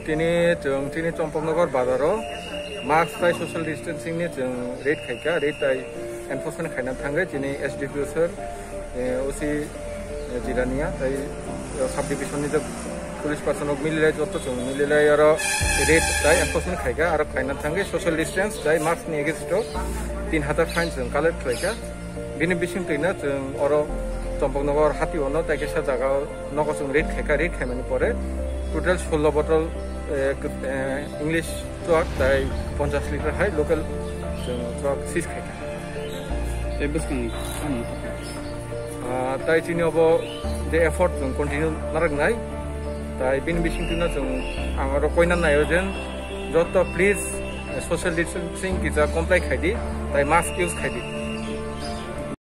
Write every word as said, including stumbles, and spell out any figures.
Tini chwng chini Champaknagar bazaro mask tai social distancing ni chwng raid khaikha, raid tai enforcement khaina thangwi chini S D P O sir, eh, O C, eh, Jirania tai, eh, sub division ni je police person rok mililai jotto chwng mililai aro raid tai enforcement khaikha, aro khaina thangwi social distance tai mask ni against o tin hazar fine chwng collect khlaikha. Bini bising twino chwng oro Champaknagar hati ono tai kisa jaga nogo chwng raid khaikha, raid khaimani pore total solo bottle, eh, k-, eh, English chuak tai ponchash liter hai local chwng chuak seize khaikha. Tei bwskang tamo? Ah, tai chini obo the effort chwng continue narwknai. Tai bini bising twino chwng ang oro koina naio jen joto please, eh, social distancing kisa comply khaidi, tai mask use khaidi.